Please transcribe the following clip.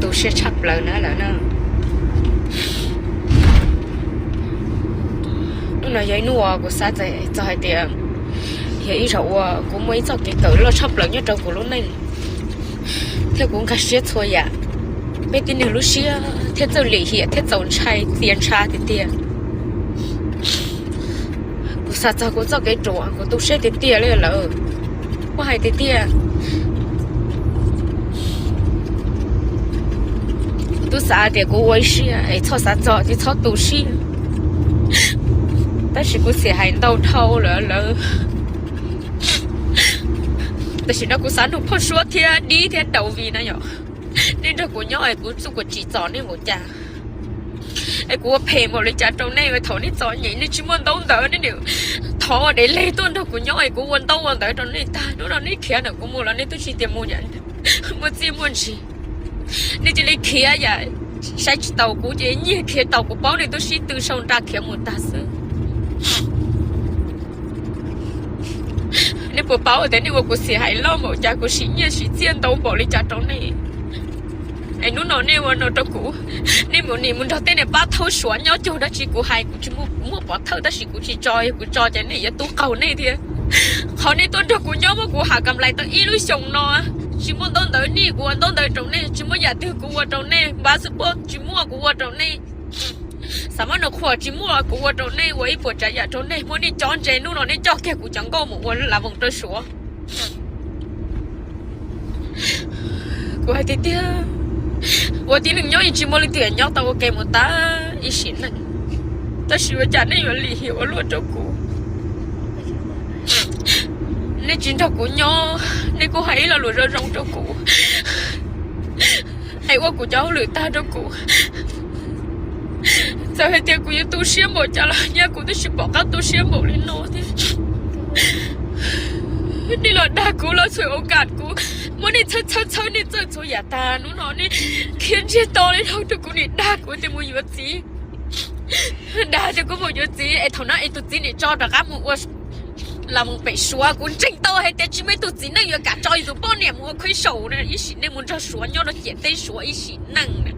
tu siab tshaj plaws na lawm na. Hnub no yog ib hnub uas kuv xav txog hais tias yog ib zaug uas kuv muaj ib txoj kev kawm loj tshaj plaws nyob rau kuv lub neej, thiab kuv nkag siab txhua yam. Peb tib neeg lub siab thiab txawj lim hiam thiab txaus ntshai txias ntsha tiag tiag. Kuv xav txog kuv txoj kev ruam, kuv tu siab tiag tiag li lawm. Kuv hais tiag tiag, kuv twb xav tias kuv ua ib siab es txhob xav txog thiab txhob tu siab, tab sis kuv xiam hais ntau dhau lawm lawm. Tam sim no kuv xav nug phauj Suab thiab Dib thiab Daus Vim na yom, nej nrog kuv nyob es kuv txuj kuv tsim txom nej npaum cas, es kuv ua phem npaum li cas rau nej, thaum nej txom nyem nej tsis muaj ntaub ntawv nej thov ua dev leg tuaj nrog kuv nyob es kuv ua ntaub ua ntawv rau nej tag. Hnub no nej khiav ntawm kuv mus los nej twb tsis tias mus, muaj txiaj muaj ntsig. Nej cia li khiav yam saib tsis taus kuv ces nyiag khiav tau, kuv paub nej twb sib tw sau nra khiav mus tag xwb. Nej puas paub tias nej ua kuv xiam hais loj npaum cas, kuv sim nyiaj sim txiaj ntau npaum li cas rau nej? Es hnub no nej ua no rau kuv, nej mus nim mus nrog tej niag pab thawj Suav nyob cuag dab tsi, kuv hais kuv tsis muaj pov thawj tab sis kuv tsis tso, yog kuv tso ces nej yuav tub qaug nej thiab. Qhov nej tuaj nrog kuv nyob muab kuv ham kam lais tau ib lub xyoos no, tsis muaj ntaub ntawv nej kuv ua ntaub ntawv rau nej, tsis muaj yam twg kuv ua rau nej, npav xwb puab tsis muaj kuv ua rau nej, xav mab nus qhuas tsis muaj kuv ua rau nej, ua ib puas tsav yam rau nej, muab nej cob ntse, hnub no nej coj kiag kuv cov nkauj mus ua la voos rau Suav. Kuv hais tiag tiag, ua tib neeg nyob yeej tsis muaj leej twg nyob tau ua ke mus tas ib sim neej, tab sis ua cas nej yuav lim hiam ua luaj rau kuv? Nej tsis nrog kuv nyob, nej kuj hais ib lo lus zoo zoo rau kuv, es ua kuv cov hauj lwm tag rau kuv. Txawm hais tias kuv yuav tu siab npaum cas los nyab kuv twb tsis pom qab tu siab npaum li no thiab. Nej los dag kuv los txhawm ua kam kuv, muab nej txhawb txhawb txhawb nej txawj txhua yam tag, hnub no nej khiav ntsiag to li dhau rau kuv, nej dag kuv tias mus yuav txiv, dag tias kuv mus yuav txiv es thaum no es tus txiv nim tso rov qab mus ua la voos pem Suav. Kuv ntseeg tau hais tias tsis muaj ib tug txiv neej yuav kam tso yus tus poj niam mus ua khuab saum na, ib sim neej mus nrog Suav nyob rau ciam teb Suav ib sim neej na.